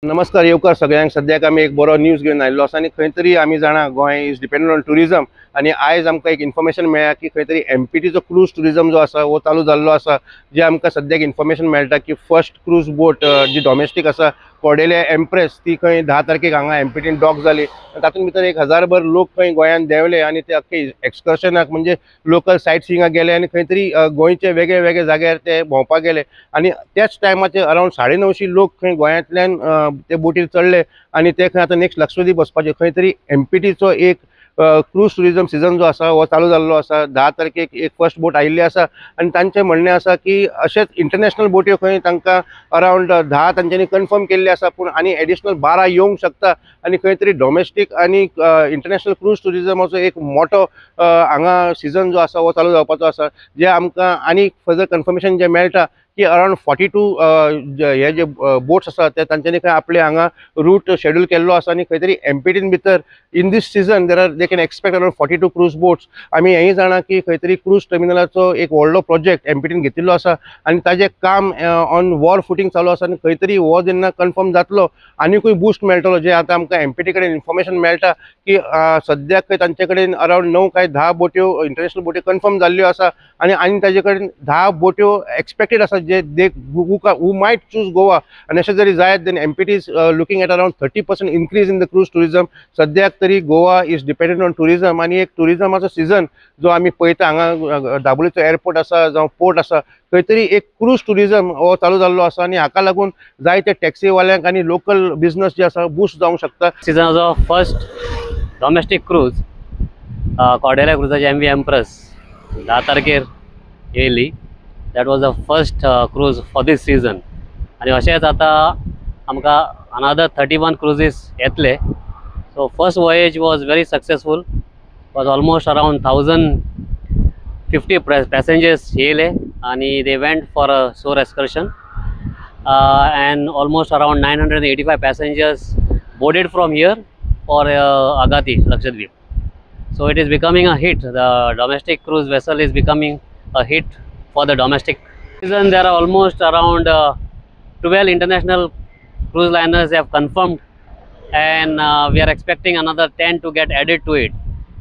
नमस्कार, येवकार सगळ्यांक. सद्याक आमी एक बरो न्यूज घेवन आयिल्लो आसा आनी खंय तरी आमी जाणा, Goa is dependent on tourism आनी आयज आमकां एक इन्फॉर्मेशन मेळ्ळा की खंय तरी एमपीटीचो क्रूज टुरिजम जो आसा हो चालू जाल्लो आसा. जे आमकां सद्याक इन्फॉर्मेशन मेळटा की फर्स्ट क्रूज बोट जी डॉमेस्टीक आसा, कॉर्डेलिया एम्प्रेस, ती खंय 10 तारखेक हांगा एमपीटीन डॉक जाली. तातूंत भितर 1000 भर लोक खंय गोंयांत देंवले आनी ते अख्खे एक्सकर्शनाक, म्हणजे लोकल सायट सिंगाक गेले आनी खंय तरी गोंयचे वेगळे वेगळे जाग्यार ते भोंवपाक गेले. आनी त्याच टायमाचेर अरावंड 950 लोक खंय गोंयांतल्यान ते बोटीर चडले आनी ते खंय आतां नेक्स्ट लक्षद्वीप वचपाचे. खंय तरी एमपीटीचो एक क्रूज टुरिजम सिजन जो आसा हो चालू जाल्लो आसा. 10 तारखेक एक फर्स्ट बोट आयिल्ली आसा आनी तांचें म्हणणें आसा की अशेंच इंटरनॅशनल बोट्यो खंय तांकां अरावंड 10 तांच्यांनी कन्फर्म केल्ले आसा, पूण आनी एडिशनल 12 येवंक शकता. आनी खंय तरी डॉमेस्टीक आनी इंटरनॅशनल क्रूज टुरिजमाचो एक मोठो हांगा सिजन जो आसा हो चालू जावपाचो आसा. जे आमकां आनी फर्दर कन्फर्मेशन जें मेळटा की अरावंड 42 हे जे बोट्स आसा ते तांच्यांनी खंय आपले हांगा रूट शेड्यूल केल्लो आसा आनी खंय तरी एमपीटीन भितर in this season there are they can expect around 42 cruise boats. आमी हेंय जाणा की खंय तरी क्रूज टर्मिनलाचो एक व्हडलो प्रोजेक्ट एमपीटीन घेतिल्लो आसा आनी ताजें काम ऑन वॉर फुटींग चालू आसा. आनी खंय तरी हो जेन्ना कन्फर्म जातलो, आनिकूय बूस्ट मेळटलो. जे आतां आमकां एमपीटी कडेन इन्फॉर्मेशन मेळटा की सद्याक खंय तांचे कडेन अरावंड णव काय 10 बोट्यो, इंटरनॅशनल बोट्यो कन्फर्म जाल्ल्यो आसा आनी आनी ताजे कडेन 10 बोट्यो एक्सपेक्टेड आसा जे they who might choose Goa. आनी अशें जरी जायत, then MPT is looking at around 30% increase in the cruise tourism. सद्याक तरी Goa is dependent on tourism आनी एक टुरिजमाचो सिजन जो आमी पळयता, हांगा दाबोलीचो एअरपोर्ट आसा जावं पोर्ट आसा, खंय तरी एक क्रूज टुरिजम हो चालू जाल्लो आसा आनी हाका लागून जायते टॅक्सीवाल्यांक आनी लोकल बिजनस जे आसा बूस्ट जावंक शकता. सिजनाचो फर्स्ट डॉमेस्टीक क्रूज, कॉर्डेलिया क्रुजाची एमवी एम्प्रस 10 तारखेर येयली. That was the first cruise for this season. आनी अशेंच आतां आमकां अनादर 31 क्रुजीस येतले. So first voyage was very successful, was almost around 1050 passengers येयले आनी they went for a shore excursion, and almost around 985 passengers boarded from here for Agatti, Lakshadweep. So it is becoming a hit. The domestic cruise vessel is becoming a hit for the domestic season. There are almost around 12 international cruise liners have confirmed, and we are expecting another 10 to get added to it.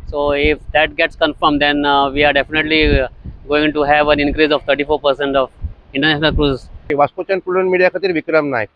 So if that gets confirmed, then we are definitely going to have an increase of 34% of international cruise. वास्कोच्यान prudent media खातीर विक्रम नायक.